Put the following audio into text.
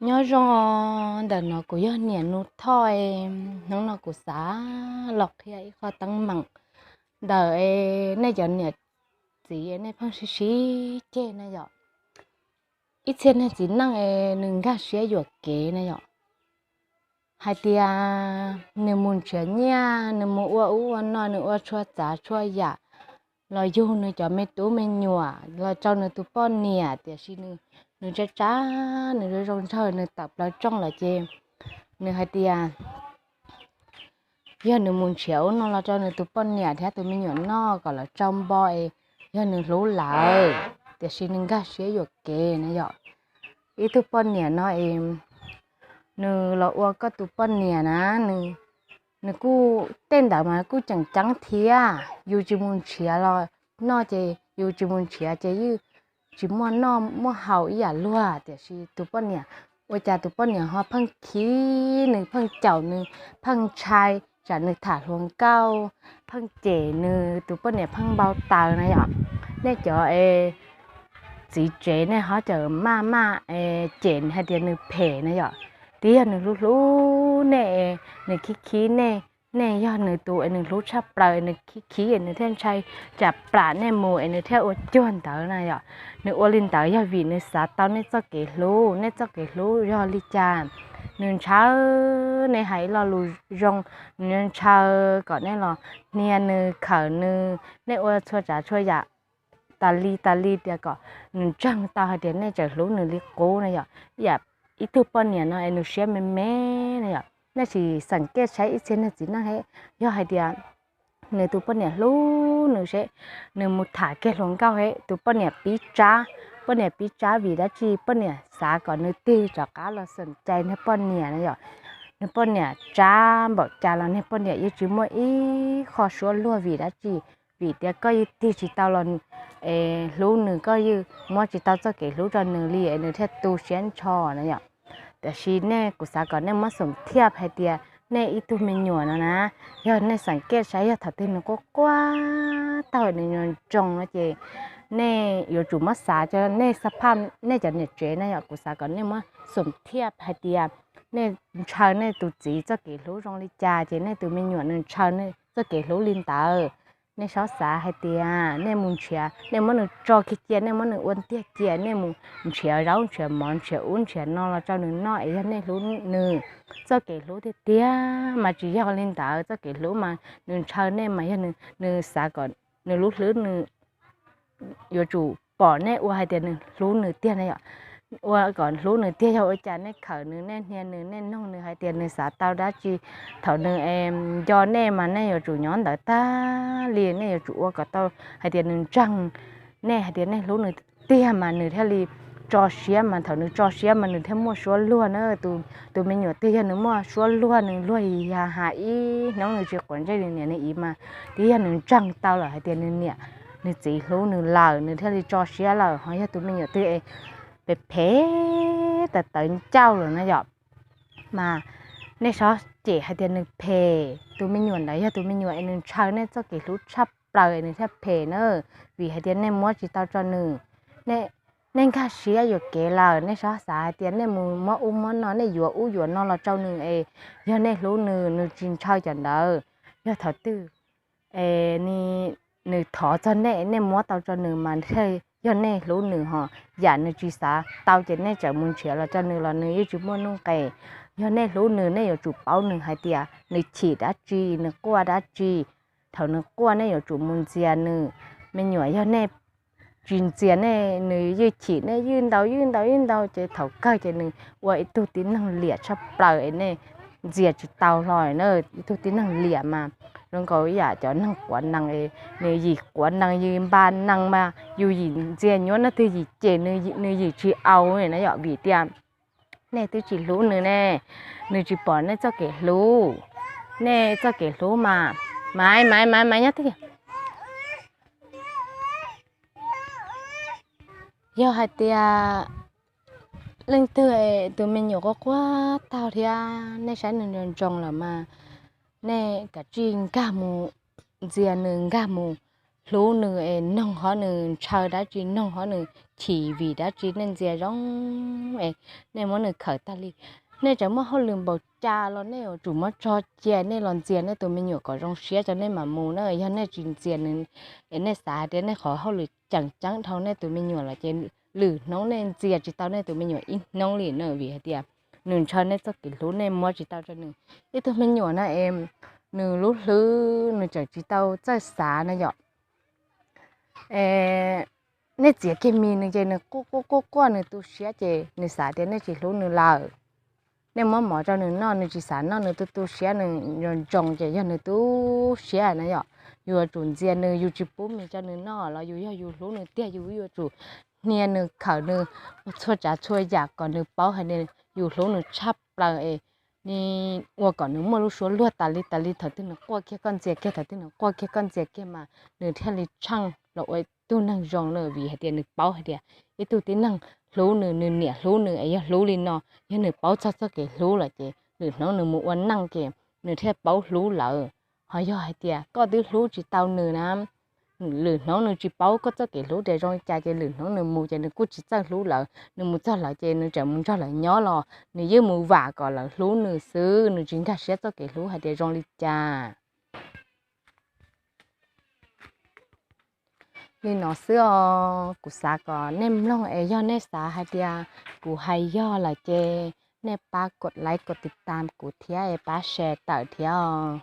Nyob zoo, ntawm no kuv yog niam Nus Thoj. Hnub no kuv xav los qhia ib qho teeb meem ntawm nej cov niam txiv nej pheej sib sib ceg na yom. Ib txhia niag txiv neej es nws nkag siab yuam kev na yom, hais tias nws mus nrhiav nyiaj, nws mus ua ub ua no, nws ua txhua tsav txhua yam los yug nws cov me tub me nyuam los rau nws tus poj niam, tiam sis nws, nws tsa tsa, nws zoo zoo ntsawg, nws tawm plaws rooj lawm ces nws hais tias yog nws mus nrhiav ub no los rau nws tus poj niam thiab tus me nyuam noj kom lawv tsau npo es yog nws hlub lawv, tiam sis nws nkag siab yuam kev na yom. Ib tug poj niam no es nws los ua koj tus poj niam na, nws kuj tej ntawd mas kuj tseem ceeb thiab, yus tsis mus nrhiav los noj ces yus tsis mus nrhiav ces yeej tsis muaj noj muaj haus ib yam luag, tiam sis tus poj niam, ua cas tus poj niam ho pheej khib nws, pheej caum nws, pheej ntshai, tsam nws tham hluas nkauj, pheej cem nws, tus poj niam pheej npau taws na yom. Nej cov txiv tsev nej ho cawm maj maj cem hais tias nws phem na yom. Twb yog nws hlub hlub nej, nws khib khib nej, nej yog nws tus es nws hlub tshaj plaws, nws khib khib es nws thiaj ntshai tsam plam nej mus es nws thiaj ua cuag ntawd na yom. Nws ua li ntawd yog vim nws xav tau nej txoj kev hlub, nej txoj kev hlub yog li cas. Nws ntshaw nej hais ib lo lus zoo, nws ntshaw kom nej los hnia nws, khawm nws, nej ua txhua tsav txhua yam tas li tas li tias kom nws ntseeg tau hais tias nej tseem hlub nws li qub na yom. Ib yam ib tug poj niam no es nws siab me me na yom. Nej sim xeem kej saib ib txhia niag txiv neej he, yog hais tias nws tus poj niam hlub nws seb, nws mus tham kiag hluas nkauj he, tus poj niam pib tsab, poj niam pib tsab vim dab tsi? Poj niam xav kom nws tig rov qab los xeem cai niag poj niam na yom. Niag poj niam tsab npaum cas los niag poj niam yeej tsis muaj ib qho suab luag vim dab tsi? Vim tias koj yeej tig tsis tau los es hlub nws, koj yeej muab tsis tau txoj kev hlub rau nws li es nws thiaj tu siab ntsho na yom. Tiam sis nej, kuv xav kom nej muab xoom thiaj hais tias nej ib tug me nyuam no na, yog nej xeem kej saib yog thaum twg nws quaj quaj taug nws nco ntsoov no ces nej yuav tsum muab xav rau nej xab phaj nej cov niam tsev na yom. Kuv xav kom nej muab xoom thiaj hais tias nej ntshaw nej tus txiv txoj kev hlub zoo li cas ces nej tus me nyuam nws ntshaw nej txoj kev hlub li ntawd. Nej txhob xav hais tias nej mus nrhiav, nej muab nws tso kiag cia, nej muab nws ua ntiag cia, nej mus nrhiav zaub nrhiav mov nrhiav ub nrhiav no los rau nws noj es yog nej hlub nws. Txoj kev hlub tiag tiag mas tsis yog li ntawd. Txoj kev hlub mas nws ntshaw nej mas yog nws xav kom nws lub hlwb nws yuav tsum pom nej ua hais tias nws hlub nws tiag na yom. Ua kom hlub nws tiag yog ua cas nej khawm nws, nej hnia nws, nej noog nws hais tias nws xav tau dab tsi. Thaum nws nco nej mas nej yuav tsum nyob ntawd tag li, nej yuav tsum ua kom tau hais tias nws ntseeg nej hais tias nej hlub nws tiag mas nws thiaj li tso siab, mas thaum nws tso siab mas nws thiaj muaj suab luag na. Tus me nyuam twg yog nws muaj suab luag, nws luag ya has ib hnub nws tsis quav ntsej nws niam nws txiv mas twb yog nws ntseeg tau lawm hais tias nws niam nws txiv hlub nws lawm, nws thiaj li tso siab lawm. Ho yog tus me nyuam twg es phem phem tawv tawv ncauj lawm na yom, mas nej txhob cem hais tias nws phem. Tus me nyuam ntawd yog tus me nyuam es nws ntshaw nej txoj kev hlub tshaj plaws es nws thiaj phem na, vim hais tias nej muab tsis tau rau nws. Nej nkag siab yuam kev lawm, nej txhob xav hais tias nej mus muab ub muab no, nej yuav ub yuav no los rau nws es yog nej hlub nws, nws tsis ntshaw cov ntawd. Yog thaum twg es nws thov txog nej, nej muab tau rau nws mas thiaj yog nej hlub nws. Ho yam nws tsis xav tau ces nej tseem mus nrhiav los rau nws los nws yeej tsis muaj nuj nqes. Yog nej hlub nws, nej yuav tsum paub nws hais tias nws chim dab tsi, nws quaj dab tsi. Thaum nws quaj nej yuav tsum mus ntxias nws. Me nyuam yog nej tsis ntxias nej, nws ywj chim nej ywj ntau ywj ntau ywj ntau ces thaum kawg ces nws ua ib tug tib neeg liam tshaj plaws es nej ntxias tsis tau hlo na. Ib tug tib neeg liam mas zoo nkaus ib yam cov neeg quav nees, nws yim quav nees yim npa nees mas yus yim ntxias nyuaj, leej twg yim cem nws yim tsis au na yom, vim tias nej twb tsis hlub nws ne, nws tsis pom nej txoj kev hlub. Nej txoj kev hlub mas, Maiv, Maiv, Maiv, Maiv nyob twj ywm. Yog hais tias leej twg tus me nyuam quaj quaj taug thiab nej saib nws nco ntsoov lawm mas nej kav tsij nkag mus ntxias nws, nkag mus hlub nws es noog hov nws ntshaw dab tsi, noog hov nws chim vim dab tsi nej ntxias zoo es nej muab nws khawm tag li. Nej tseem muaj hauj lwm npaum cas los nej yuav tsum muab tso cia, nej los ntxias nej tus me nyuam kom zoo siab rau nej mam mus na. Yog nej tsis ntxias nws es nej xav tias nej qhov hauj lwm tseem ceeb dhau nej tus me nyuam los ces lwm hnub nej ntxias tsis tau nej tus me nyuam ib hnub li na, vim hais tias nws ntshaw nej txoj kev hlub, nej muab tsis tau rau nws. Ib tug me nyuam na es nws lub hlwb nws tseem tsis tau txawj xav na yom. Nej txiav kiag mis nws ces nws quaj quaj quaj quaj, nws tu siab ces nws xav tias nej tsis hlub nws lawm. Nej muab mov rau nws noj nws tsis xav noj, nws tu tu siab, nws nco ntsoov ces yog nws tu siab na yom. Yus yuav tsum ntxias nws, yus tsis pub mis rau nws noj los yus yog yus hlub nws tiag yus yuav tsum hnia nws, khawm nws txhua tsav txhua yam kom nws paub hais tias yus hlub nws tshaj plaws es ua kom nws muaj lub suab luag tas li tas li. Thaum twg nws quaj kiag koj ntxias kiag, thaum twg nws quaj kiag koj ntxias kiag mas nws thiaj li tsheej los ua ib tug neeg zoo na, vim hais tias nws paub hais tias ib tug tib neeg hlub nws, nws niam hlub nws es yog hlub li no, yog nws paub txog txoj kev hlub lawm ces lwm hnub nws mus ua neej ces nws thiaj paub hlub lawm. Ho yog hais tias koj twb hlub tsis tau nws na, lwm hnub nws tsis paub koj txoj kev hlub tias zoo li cas ces lwm hnub nws mus ces nws kuj tsis txawj hlub lawm. Nws mus txog lawm ces nws tseem mus nrog lawv nyob los nws yeej mus vam kom lawv hlub nws xwb, nws tsis nkag siab txoj kev hlub hais tias zoo li cas. Li no xwb os, kuv xav kom nej mloog es yog nej xav hais tias kuv hais yog lawm ces nej pab kos like kos tiv tam kuv thiab es pab share tawm thiab os.